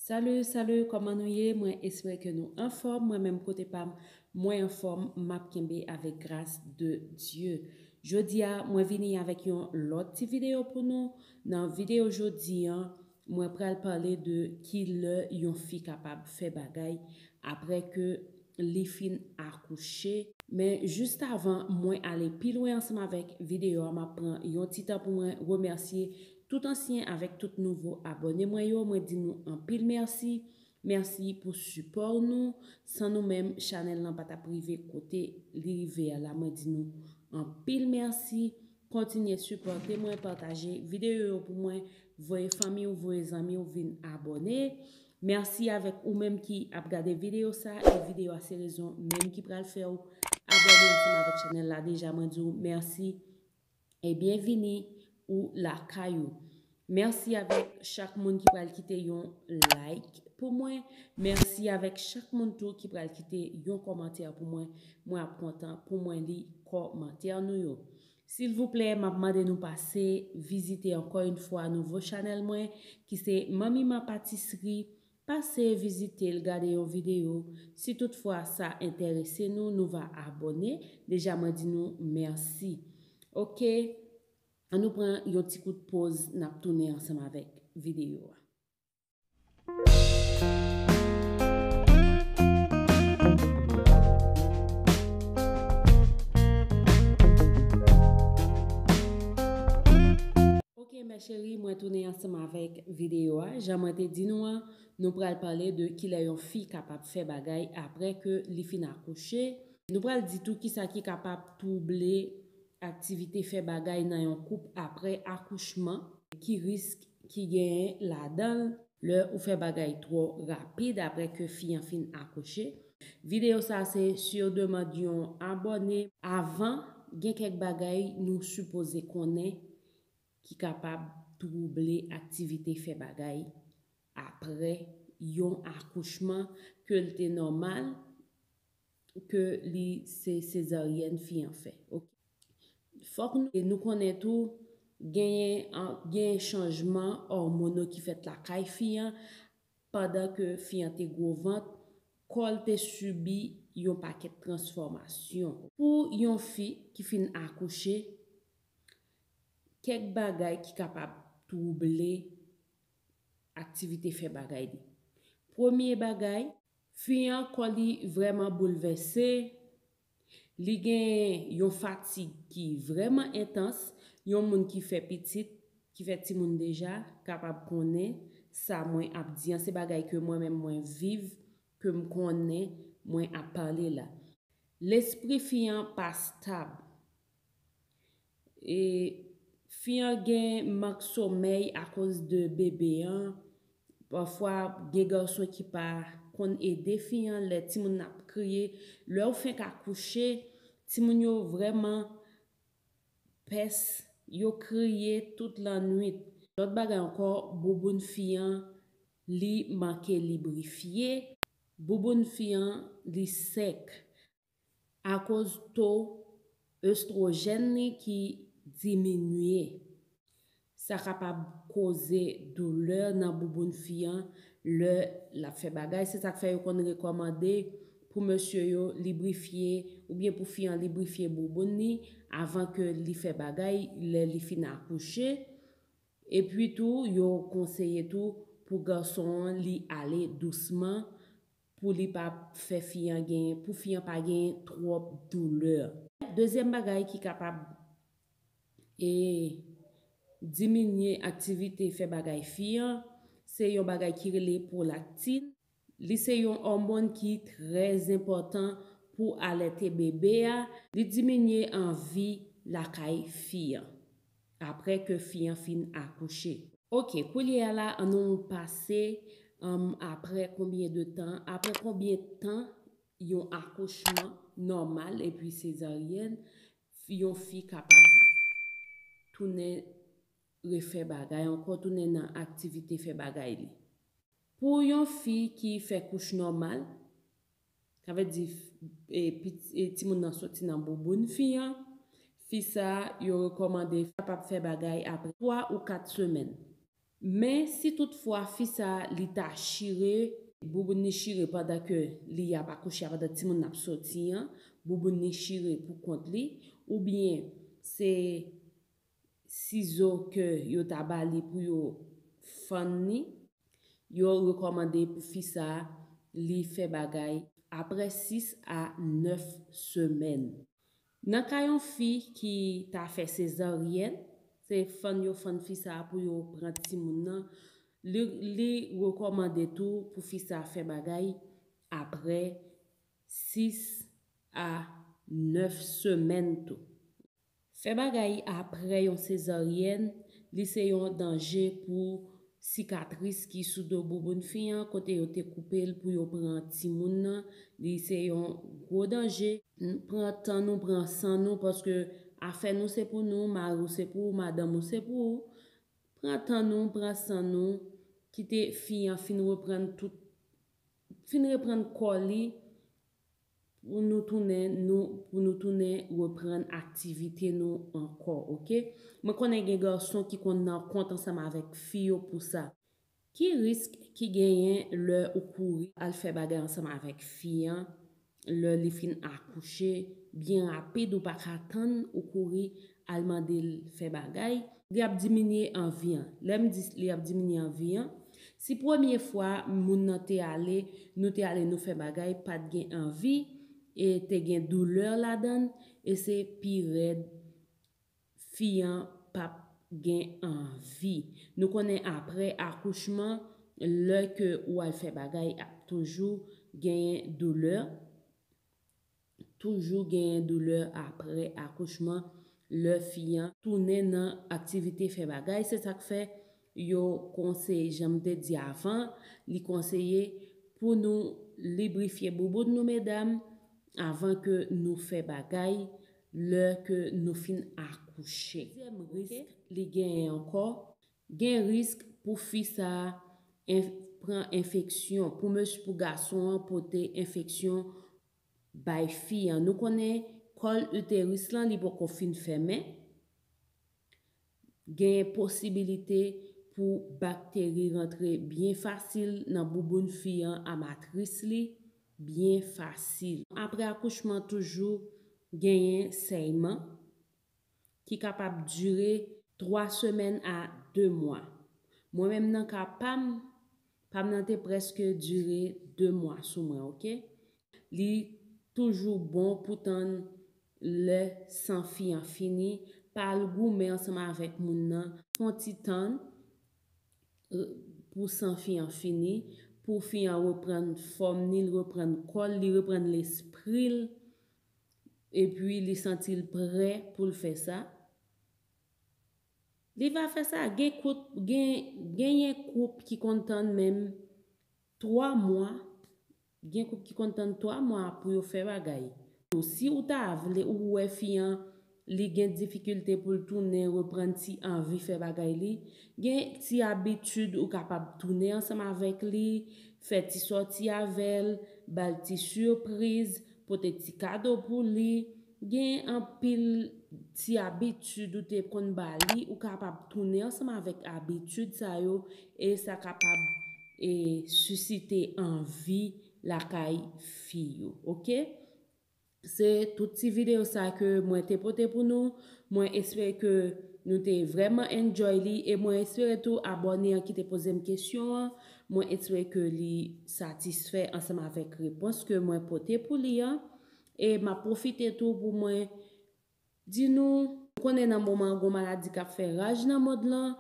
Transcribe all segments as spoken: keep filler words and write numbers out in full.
Salut, salut, kòman nou ye? Mwen espere ke nou anfòm. Mwen menm kote pa m, mwen anfòm, m ap kenbe avèk gras de Dye. Jodi a, mwen vini avèk yon lòt ti videyo pou nou. Nan videyo jodi a, mwen pral pale de kilè yon fi kapab fè bagay apre ke li fin akouche. Men jis avan mwen ale pi lwen ansanm avèk videyo a, m ap pran yon ti tan pou mwen remèsye tout ansyen avèk tout nouvo abòne mwen yo. Mwen di nou anpil mèsi. Mèsi pou sipò nou. San nou menm, chanèl lan pa t ap rive kote li rive a la. Mwen di nou anpil mèsi. Kontinye sipòte mwen, pataje videyo yo pou mwen, voye fanmi w, voye zanmi w vin abòne. Mèsi avèk ou menm ki ap gade videyo sa, e videyo a se rezon menm ki pral fè w abòne ansanm avèk chanèl la. Deja, mwen di w mèsi e byenvini ou lakay ou. Mèsi avèk chak moun ki pral kite yon like pou mwen. Mèsi avèk chak moun tou ki pral kite yon kòmantè pou mwen. Mwen ap kontan pou mwen li kòmantè nou yo. Silvouplè, m ap mande nou pase vizite ankò yon fwa nouvo chanèl mwen, ki se Manmi Man Patisri. Pase vizite l, gade yon videyo. Si toutfwa sa enterese nou, nou va abòne. Deja, mwen di nou mèsi. Oke, ann nou pran yon ti kout poz, n ap tounen ansanm avèk videyo a. Ok, mes chéries, mwen tounen ansanm avèk videyo a. Jan mwen te di nou an, nou pral pale de kilè yon fi kapab fè bagay apre ke li fin akouche. Nou pral di tou kisa ki kapab twouble aktivite fè bagay nan yon koup apre akouchman, ki risk ki genyen ladan l lè ou fè bagay twò rapid apre ke fi an fin akouche. Videyo sa se sur demande yon abòne. Avan, gen kèk bagay nou sipoze konnen ki kapab twouble aktivite fè bagay apre yon akouchman, ke l te nòmal, ke li se sezaryèn fi an fè. Ok. Fòk nou, nou konnen tou, genyen, an, genyen chanjman òmono ki fèt lakay fi an, pandan ke fi an te gwo vant, kò l te sibi yon pakèt transfòmasyon. Pou yon fi ki fin akouche, kèk bagay ki kapab twouble aktivite fè bagay li. Premye bagay, fi an kò li vrèman boulvèse, li gen yon fatig ki vrèman entans. Yon moun ki fè pitit, ki fè timoun deja, kapab konnen sa mwen ap di an. Se bagay ke mwen menm mwen viv, ke m konnen, mwen ap pale la. Lespri fi an pa stab. E fi an gen mank somèy akoz de bebe an. Pafwa, gen gason ki pa konn ede fi an lè timoun nan ap kriye. Lè w fenk akouche, timoun yo vrèman pès, yo kriye tout lannwit. Lòt bagay ankò, bouboun fi an, li manke librifye. Bouboun fi an, li sèk. Akoz to estwojèn li ki diminye, sa kapab koze doulè nan bouboun fi an lè l ap fè bagay. Se sa k fè yo konn rekòmande pou mesye yo librifye, oubyen pou fi an librifye bouboun li avan ke li fè bagay, lè li fin akouche. Epi tou, yo konseye tou pou gason an li ale dousman, pou li pa fè fi an gen, pou fi an pa gen twòp doulè. Dezyèm bagay ki kapab, e, diminye aktivite fè bagay fi an, se yon bagay ki rele pwolaktin. Li se yon òmòn ki trè enpòtan pou alète bebe a. Li diminye anvi lakay fi an apre ke fi an fin akouche. Ok, koulye a la, ann nou pase, um, apre konbyen de tan, apre konbyen tan yon akouchman nòmal epi sezaryèn, yon fi kapab tounen refè bagay ankò, tounen nan aktivite fè bagay li. Pou yon fi ki fè kouch nòmal, sa vle di, e, pit-, e, timoun nan soti nan bouboun fi an, fi sa a, yo rekòmande kapab fè bagay apre twa ou kat semèn. Men si toutfwa fi sa li ta chire, bouboun li chire pandan ke li ap akouche, pandan timoun nan ap soti an, bouboun li chire pou kont li, oubyen se sizo ke yo ta ba li pou yo fann li, yo rekòmande pou fi sa li fè bagay apre sis a nèf semèn. Nan ka yon fi ki ta fè sezaryèn, se fann yo fann fi sa pou yo pran timoun nan, li, li rekòmande tou pou fi sa fè bagay apre sis a nèf semèn tou. Fè bagay apre yon sezaryèn, li se yon danje pou sikatris ki sou do bouboun fi an, kote yo te koupe l pou yo pran timoun nan. Li se yon gwo danje. N-, pran tan nou, pran san nou, paske afè nou se pou nou, mari w se pou ou, madanm ou se pou ou. Pran tan nou, pran san nou, kite fi an fin reprann tout, fin reprann kò li, pou nou tounen, nou, pou nou tounen reprann aktivite nou ankò, oke? Mwen konnen gen gason ki konn nan kont ansanm avèk fi yo pou sa. Ki risk ki genyen lè ou kouri al fè bagay ansanm avèk fi an, lè li fin akouche, byen rapid, ou pa ka tann, ou kouri al mande l fè bagay, li ap diminye anvi an. Lè m di li ap diminye anvi an, si premye fwa moun nan te ale, nou te ale nou fè bagay, pa t gen anvi, e te gen doulè ladan l, e se pi rèd, fi an p ap gen anvi. Nou konnen apre akouchman, lè ke ou al fè bagay, ap toujou genyen doulè. Toujou genyen doulè apre akouchman, lè fi an tounen nan aktivite fè bagay. Se sa k fè yo konseye, jan m te di avan, li konseye pou nou librifye bouboun nou, medam, avan ke nou fè bagay, lè ke nou fin akouche. Dezyèm risk li genyen ankò, gen risk pou fi sa a en-, pran enfeksyon, pou mesye, pou gason an pote enfeksyon bay fi an. Nou konnen kòl iteris lan, li poko fin fèmen. Gen posibilite pou bakteri rantre byen fasil nan bouboun fi an, a matris li, byen fasil. Apre akouchman, toujou genyen sèyman ki kapab dire twa semèn a de mwa. Mwen menm, nan ka pa m, pa m nan te prèske dire de mwa sou mwen, oke? Li toujou bon pou tann lè san fi an fini, pa al goumen ansanm avèk moun nan, fè yon ti tann, e, pou san fi an fini, pou fi an reprann fòm ni, l reprann kò l, li reprann lespri l, epi li santi l prè pou l fè sa. Li va fè sa. Gen koup, gen, genyen koup ki konn tann menm twa mwa. Gen koup ki konn tann twa mwa pou yo fè bagay. Si ou ta vle, ou wè fi an, li gen difikilte pou l tounen reprann ti anvi fè bagay li, gen ti abitid ou kapab tounen ansanm avèk li, fè ti sòti avè l, ba l ti sipriz, pote ti kado pou li. Gen anpil ti abitid ou te konn ba li, ou kapab tounen ansanm avèk abitid sa yo, e sa kapab, e, sisite anvi lakay fi yo, oke? Se tout ti videyo sa ke mwen te pote pou nou. Mwen espere ke nou te vrèman enjoy li, e mwen espere tou abòne an ki te poze m kesyon an, mwen espere ke li satisfè ansanm avèk repons ke mwen pote pou li an. E m ap pwofite tou pou mwen di nou, nou konnen nan moman an, gon maladi k ap fè raj nan mond lan,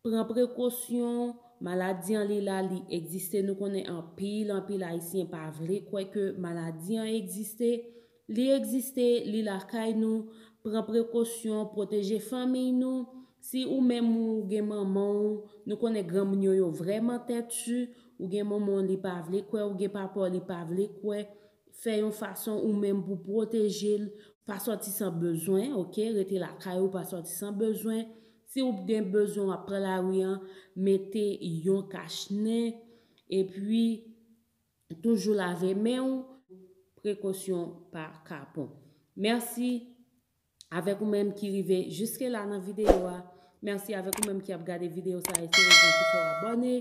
pran prekosyon, maladi an li la, li egziste, nou konnen anpil, anpil Ayisyen pa vle kwè ke maladi an egziste. Li egziste, li lakay nou, pran prekosyon, pwoteje fanmiy nou. Si ou menm ou gen manman w, nou konnen granmoun yo, yo vrèman tètu, ou gen manman w, li pa vle kwè, ou gen papa w, li pa vle kwè, fè yon fason ou menm pou pwoteje l, pa sòti san bezwen, oke? Rete lakay ou, pa sòti san bezwen. Si ou gen bezwen, w ap pran lari an, mete yon kach nen, epi toujou lave men w, prekosyon pa kapon. Mèsi avèk ou menm ki rive jiske la nan videyo a. Mèsi avèk ou menm ki ap gade videyo sa a, e se rezon ki fè w abòne.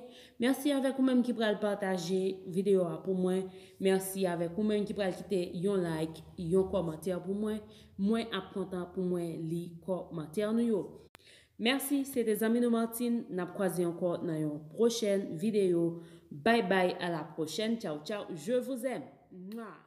Mèsi avèk ou menm ki pral pataje videyo a pou mwen. Mèsi avèk ou menm ki pral kite yon like, yon kòmantè pou mwen. Mwen ap kontan pou mwen li kòmantè nou yo. Mèsi, se te zanmi nou Martine. N ap kwaze ankò nan yon pwochèn videyo. Bye bye, à la prochaine. Ciao, ciao. Je vous aime. Mwa.